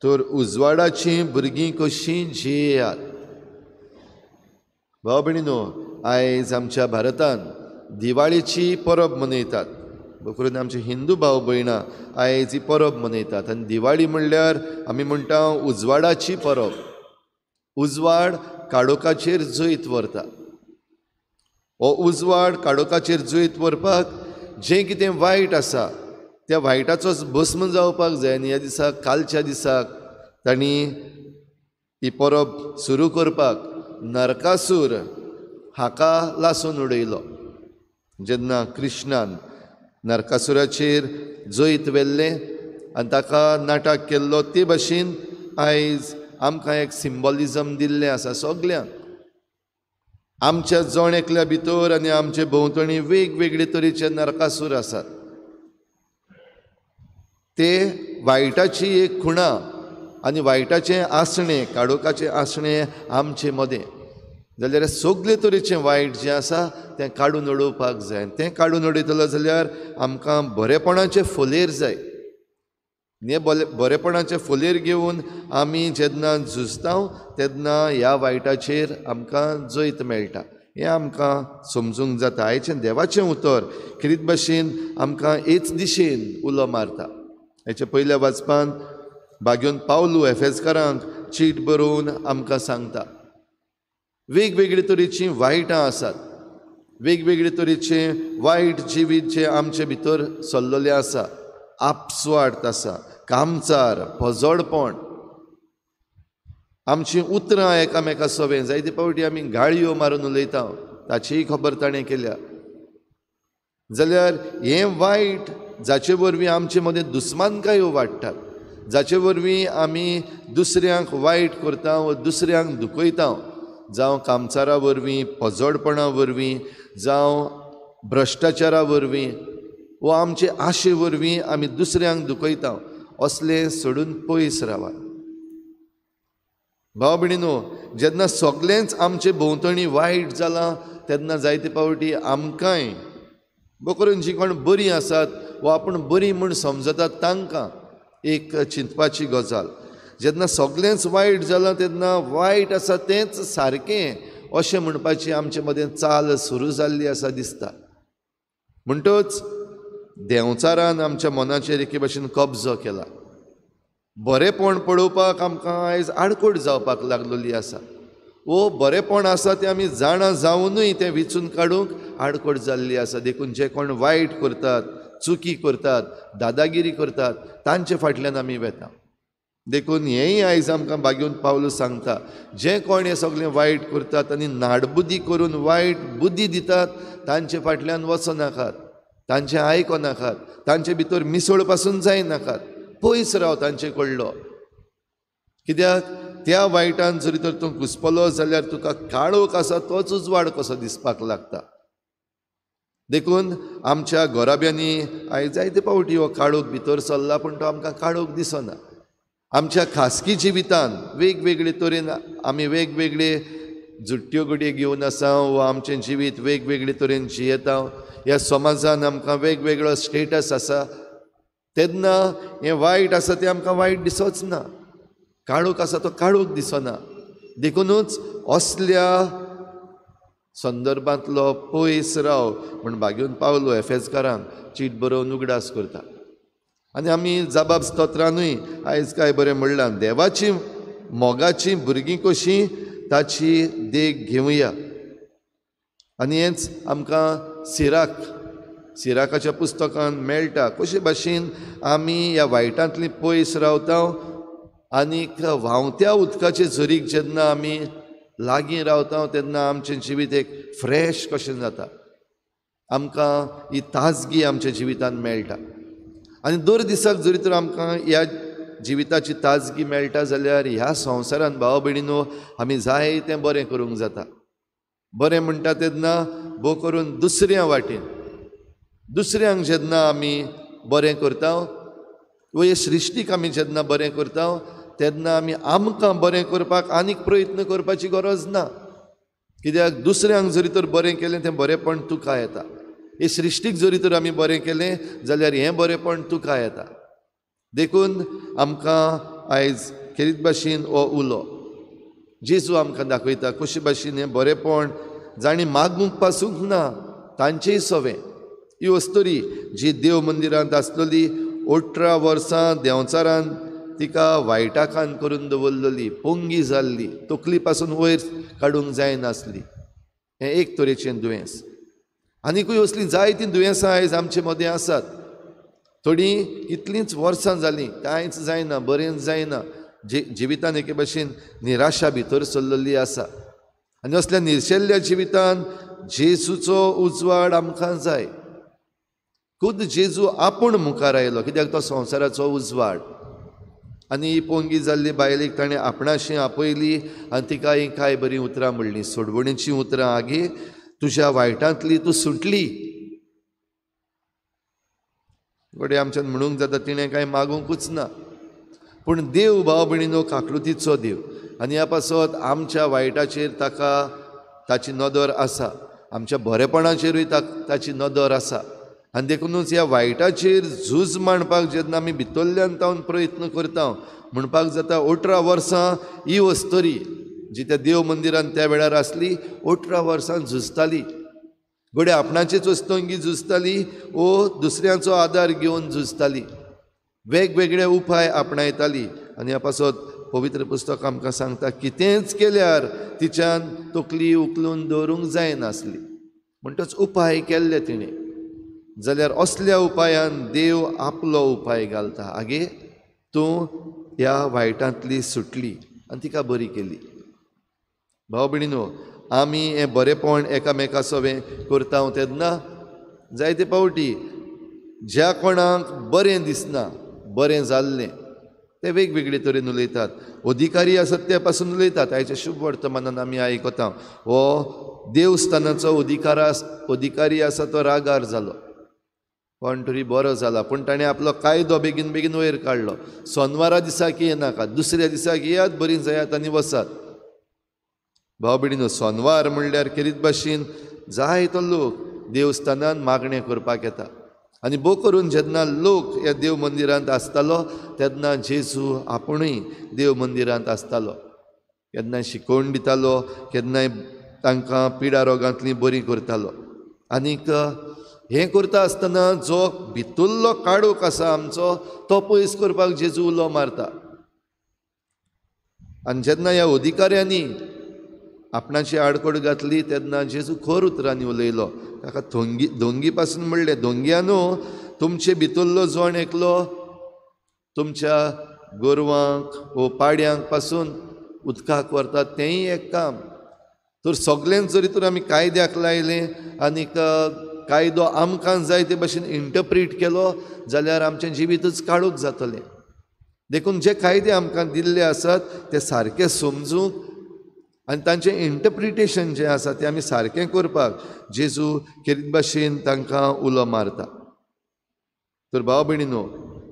तर उजवाडाचीं भुरगीं कशीं जियेयात. भाव भयणीनो, आयज आमच्या भारतान दिवाळेची परब मनयतात. करून आमचे हिंदू भाव भयणां आयज ही परब मनयतात. आनी दिवाळी म्हणल्यार आमी म्हणटा उजवाडाची परब. उजवाड काळोखाचेर जैत व्हरता. हो उजवाड काळोखाचेर जैत व्हरपाक जें कितें वायट आसा त्या वायटाचोच भस्म जावपाक जाय. आनी ह्या दिसाक, कालच्या दिसाक तांणी ही परब सुरू करपाक नरकासूर हाका लासून उडयलो. जेन्ना कृष्णान नरकासुराचेर जैत व्हेल्लें आनी ताका नाटक केल्लो, ते भाशेन आयज आमकां एक सिम्बॉलिजम दिल्लें आसा सगल्यांक. आमच्या जण एकल्या भितर आनी आमचे भोंवतणी वेगवेगळे तरेचे नरकासूर आसात. ते वायटाची एक खुणा आनी वायटाचें आसणें, काळोखाचें आसणें आमचे मदें जाल्यार सगळे तरेचें वायट जें आसा तें काडून उडोवपाक जाय. तें काडून उडयतलो जाल्यार आमकां बरेपणाचें फोलेर जाय. हें बरेपणाचें फोलेर घेवन आमी जेन्ना झुजता तेन्ना ह्या वायटाचेर आमकां जैत मेळटा. हें आमकां समजूंक जाता. आयचें देवाचें उतर खेरीत भाशेन आमकां हेच दिशेन उलो मारता. हेच्या पयल्या वाचपान बागेवन पावलू एफेजकारांक चीट बरोवन आमकां सांगता, वेगवेगळे तरेचीं वायटां आसात, वेगवेगळे तरेचें वायट जिवीत जें आमचे भितर सरलेलें आसा, आपस्वार्थ आसा, कामचार, फजडपण, आमचीं उतरां एकामेका सवें जायते फावटी आमी गाळयो मारून उलयता, ताचीय खबर ताणें केल्या. जाल्यार हें वायट जाचे वरवीं आमचे मदें दुस्मानकायो वाडटात, जाचे वरवीं आमी दुसऱ्यांक वायट करता वा दुसऱ्यांक दुखयता, जावं कामचारा वरवीं, पजडपणा वरवीं, जावं भ्रश्टाचारा वरवीं वा आमचे आशे वरवीं आमी दुसऱ्यांक दुखयता, असलें सोडून पयस रावात. भाव भयणीनो, जेन्ना सगळेंच आमचे भोंवतणी वायट जालां तेन्ना जायते फावटी आमकांय करून जीं कोण बरीं आसात वा आपूण बरीं म्हूण समजतात तांकां एक चिंतपाची गजाल, जेन्ना सगळेंच वायट जालां तेन्ना वायट आसा तेंच सारकें अशें म्हणपाची आमचे मदें चाल सुरू जाल्ली आसा दिसता. म्हणटच देंवचारान आमच्या मनाचेर एके भाशेन कब्जो केला. बरेंपण पळोवपाक आमकां आयज आडखळ जावपाक लागलेली आसा. वो बरेंपण आसा तें आमी जाणा जावनूय तें विचून काडूंक आडखळ जाल्ली आसा. देखून जे कोण वायट करतात, चुकी करतात, दादागिरी करतात तांचे फाटल्यान आमी वेता. देखून हेंय आयज आमकां बागेवन पावलू सांगता, जे कोण हें सगळें वायट करतात आनी नाडबुद्दी करून वायट बुद्दी दितात तांचे फाटल्यान वचनाकात, तांचें आयकनाकात, तांचे भितर मिसळ पासून जायनाकात, पयस राव तांचे कडलो. कित्याक त्या वायटान जरी तर तूं घुसपलो जाल्यार तुका काळोख आसा तोच उजवाड कसो दिसपाक लागता. देखून आमच्या घराब्यांनी आयज जायते फावटी हो काळोख भितर सरला, पूण तो आमकां काळोख दिसना. आमच्या खासगी जिवितान वेगवेगळे तरेन आमी वेगवेगळे जुट्ट्यो गडयो घेवन आसा वा आमचें जिवीत वेगवेगळे तरेन जियेता. ह्या समाजान आमकां वेगवेगळो स्टेटस आसा तेन्ना हें वायट आसा तें आमकां वायट दिसोच ना, काळोख आसा तो काळोख दिसना. देखुनूच असल्या संदर्भांतलो पयस राव म्हूण बागेवन पावलो एफेजकारांक चीट बरोवन उगडास करता. आनी आमी जबाब स्तोत्रानूय आयज काय बरें म्हणलां, देवाची मोगाची भुरगीं कशीं ताची देख घेवया. आनी हेंच आमकां सिराकाच्या पुस्तकान मेळटा, कशे भाशेन आमी ह्या वायटांतली पयस रावता आनीक व्हांवत्या उदकाचे झरीक जेन्ना आमी लागीं रावता तेन्ना आमचें जिवीत एक फ्रेश कशें जाता, आमकां ही ताजगी आमच्या जिवितांत मेळटा. आनी दर दिसाक जरी तर आमकां ह्या जिविताची ताजगी मेळटा जाल्यार ह्या संवसारांत भाव भयणीनो आमी जाय तें बरें करूंक जाता. बरें म्हणटा तेन्ना भोव करून दुसऱ्या वाटेन दुसऱ्यांक जेन्ना आमी बरें करता वा हे सृश्टीक आमी जेन्ना बरें करता तेन्ना आमी आमकां बरें करपाक आनीक प्रयत्न करपाची गरज ना. कित्याक दुसऱ्यांक जरी तर बरें केलें तें बरेंपण तुका येता. हे सृश्टीक जरी तर आमी बरें केलें जाल्यार हें बरेंपण तुका येता. देखून आमकां आयज खेरीत भाशेन हो उलो जेजू आमकां दाखयता कशे भाशेन हें बरेंपण जांणी मागूंक पासूंक ना तांचेय सवें. ही अस्तुरी जी देव मंदिरांत आसलेली 18 वर्सां देंवचारान तिका वायटाकान करून दवरलेली, पोंगी जाल्ली, तकली पासून वयर काडूंक जायनासली. हें एक तरेचें दुयेंस. आनीकूय असलीं जायतीं दुयेंसां आयज आमचे मदें आसात. थोडीं कितलींच वर्सां जालीं कांयच जायना, बरेंच जायना, जिवितान एके भाशेन निराशा भितर सरलेली आसा. आनी असल्या निर्शेल्ल्या जिवितान जेजूचो उजवाड आमकां जाय. खुद जेजू आपूण मुखार आयलो कित्याक तो संवसाराचो उजवाड. आनी ही पोंगी जाल्ली बायलेक ताणें आपणाशी आपयली आनी तिका ही कांय बरीं उतरां म्हणलीं, सोडवणीचीं उतरां. आगे तुज्या वायटांतली तूं सुटली. घडये आमच्यान म्हणूंक जाता तिणें कांय मागूंकूच ना, पूण देव भाव भयणीनो काकळुतीचो देव आनी ह्या पासत आमच्या वायटाचेर ताका ताची नदर आसा, आमच्या बरेपणाचेरूय ताची नदर आसा. आनी देखुनूच ह्या वायटाचेर झूज मांडपाक जेन्ना आमी भितरल्यान तावन प्रयत्न करता म्हणपाक जाता 18 वर्सां ही अस्तुरी जी त्या देव मंदिरान त्या वेळार आसली 18 वर्सां झुजताली. घडये आपणाचेच अस्तंगी झुजताली वो दुसऱ्यांचो आदार घेवन झुजताली, वेगवेगळे उपाय आपणायताली. आनी ह्या पासत पवित्र पुस्तक आमकां सांगता कितेंच केल्यार तिच्यान तकली उखलून दवरूंक जायनासली, म्हणटच उपाय केल्ले तिणें. जाल्यार असल्या उपायान देव आपलो उपाय घालता, आगे तूं ह्या वायटांतली सुटली आनी तिका बरी केली. भाव भयणीनो, आमी हें बरेंपण एकामेका सवें करता तेन्ना जायते फावटी ज्या कोणाक बरें दिसना, बरें जाल्लें ते वेगवेगळे तरेन उलयतात. अधिकारी आसात ते पासून उलयतात. आयच्या शुभ वर्तमानान आमी आयकता हो देवस्थानाचो अधिकारी आसा तो रागार जालो, कोण तरी बरो जाला, पूण ताणें आपलो कायदो बेगीन बेगीन वयर काडलो. सोनवारा दिसाक येनाका, दुसऱ्या दिसाक येयात, बरीं जायात आनी वसात. भाव भयणीनो, सोनवार म्हणल्यार खेरीत भाशेन जायतो लोक देवस्थानान मागणें करपाक येता. आनी भोव करून जेन्ना लोक ह्या देव मंदिरांत आसतालो तेन्ना जेजू आपुणूय देव मंदिरांत आसतालो. केन्नाय शिकोवन दितालो, केन्नाय तांकां पिडा रोगांतलीं बरीं करतालो. आनीक हें करता आसतना जो भितरलो काळोख आसा आमचो तो पयस करपाक जेजू उलो मारता. आनी जेन्ना ह्या अधिकाऱ्यांनी आपणाची आडखळ घातली तेन्ना जेजू खर उतरांनी उलयलो. ताका धोंगी पासून म्हणलें, धोंग्यानो तुमचे भितरलो जण एकलो तुमच्या गोरवांक वो पाड्यांक पासून उदकाक व्हरतात तेंय एक काम. तर सगळ्यांक जरी तर आमी कायद्याक लायलें आनीक कायदो आमकां जाय ते भाशेन इंटरप्रीट केलो जाल्यार आमचें जिवीतच काळोख जातलें. देखून जे कायदे आमकां दिल्ले आसात ते सारके समजूंक आनी तांचें इंटरप्रिटेशन जें आसा तें आमी सारकें करपाक जेजू खेरीत भाशेन तांकां उलो मारता. तर भाव भयणीनो,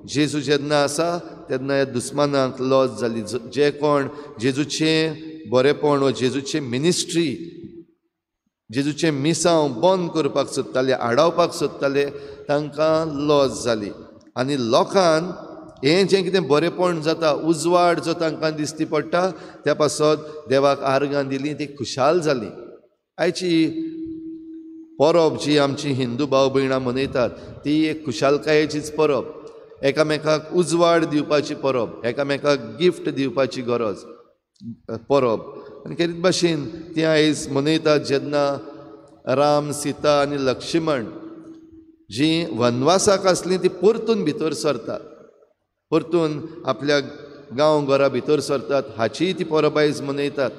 जेजू जेन्ना आसा तेन्ना ह्या दुस्मानाक लॉस जाली. जे कोण जेजूचें बरेंपण वा जेजूचें मिनिस्ट्री, जेजूचें मिसांव बंद करपाक सोदताले, आडावपाक सोदताले, तांकां लॉस जाली. आनी लोकान हें जें कितें बरेंपण जाता, उजवाड जो तांकां दिसती पडटा त्या पासत देवाक आर्गां दिलीं, ती खुशाल जाली. आयची परब जी आमची हिंदू भाव भयणां मनयतात ती एक खुशालकायेचीच परब, एकामेकाक उजवाड दिवपाची परब, एकामेकाक गिफ्ट दिवपाची गरज परब. आनी खेरीत भाशेन ती आयज मनयतात जेन्ना राम, सीता आनी लक्ष्मण जीं वनवासाक आसलीं ती परतून भितर सरतात, परतून आपल्या गांव घरा भितर सरतात, हाचीय ती परब आयज मनयतात.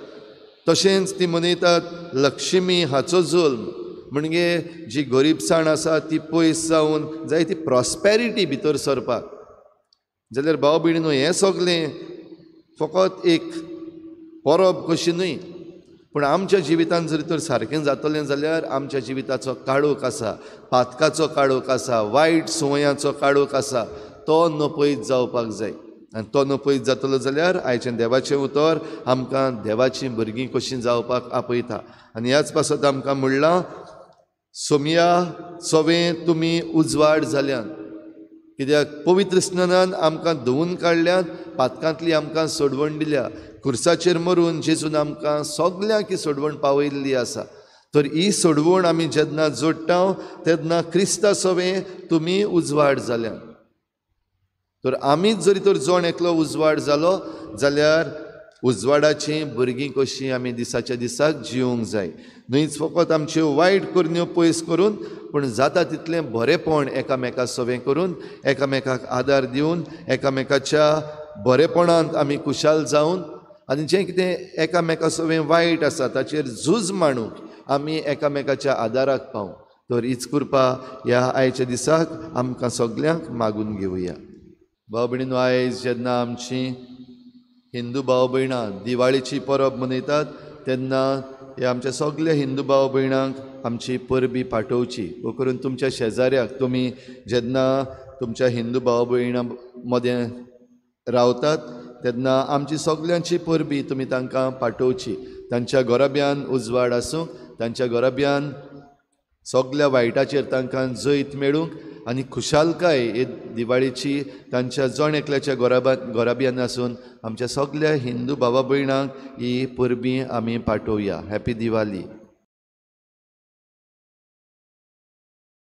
तशेंच ती मनयतात लक्ष्मी हाचो जल्म, म्हणजे जी गरिबसाण आसा ती पयस जावन जाय ती प्रॉस्पेरिटी भितर सरपाक. जाल्यार भाव भयणीनो, हें सगळें फकत एक परब कशी न्हय, पूण आमच्या जिवितान जरी तर सारकें जातलें जाल्यार आमच्या जिविताचो काळोख आसा, पातकाचो काळोख आसा, वायट संवयांचो काळोख आसा, तो नपयत जावपाक जाय. आनी तो नपयत जातलो जाल्यार आयचें देवाचें उतर आमकां देवाचीं भुरगीं कशीं जावपाक आपयता. आनी ह्याच पासत आमकां म्हणलां, सोमया सवें तुमी उजवाड जाल्यान. कित्याक पवित्र स्नानान आमकां धुवून काडल्यात, पातकांतली आमकां सोडवण दिल्या, खुर्साचेर मरून जेजून आमकां सगल्यांक ही सोडवण पावयल्ली आसा. तर ही सोडवण आमी जेन्ना जोडटा तेन्ना क्रिस्ता सवें तुमी उजवाड जाल्या. तर आमीच जरी तर जण एकलो उजवाड जालो जाल्यार उजवाडाचीं भुरगीं कशीं आमी दिसाच्या दिसाक जिवंक जाय. न्हयच फकत आमच्यो वायट करण्यो पयस करून, पूण जाता तितलें बरेंपण एकामेका सवें करून, एकामेकाक आदार दिवन, एकामेकाच्या बरेपणांत आमी खुशाल जावन आनी जें कितें एकामेका सवें वायट आसा ताचेर झूज मांडूंक आमी एकामेकाच्या आदाराक पावूं. तर हीच कृपा ह्या आयच्या दिसाक आमकां सगल्यांक मागून घेवया. भाव भयणीनो, आयज जेन्ना आमची हिंदू भाव भयणां दिवाळेची परब मनयतात तेन्ना ह्या आमच्या सगल्या हिंदू भाव भयणांक आमची परबी पाठोवची. वो करून तुमच्या शेजाऱ्याक तुमी जेन्ना तुमच्या हिंदू भाव भयणां मदें रावतात तेन्ना आमची सगल्यांची परबी तुमी तांकां पाठोवची. तांच्या घराब्यान उजवाड आसूंक, तांच्या घराब्यान सगल्या वायटाचेर तांकां जैत मेळूंक आनी खुशालकाय हे दिवाळेची तांच्या जण एकल्याच्या घराब्यान आसून आमच्या सगल्या हिंदू भावा भयणांक ही परबी आमी पाठोवया. हॅपी दिवाली.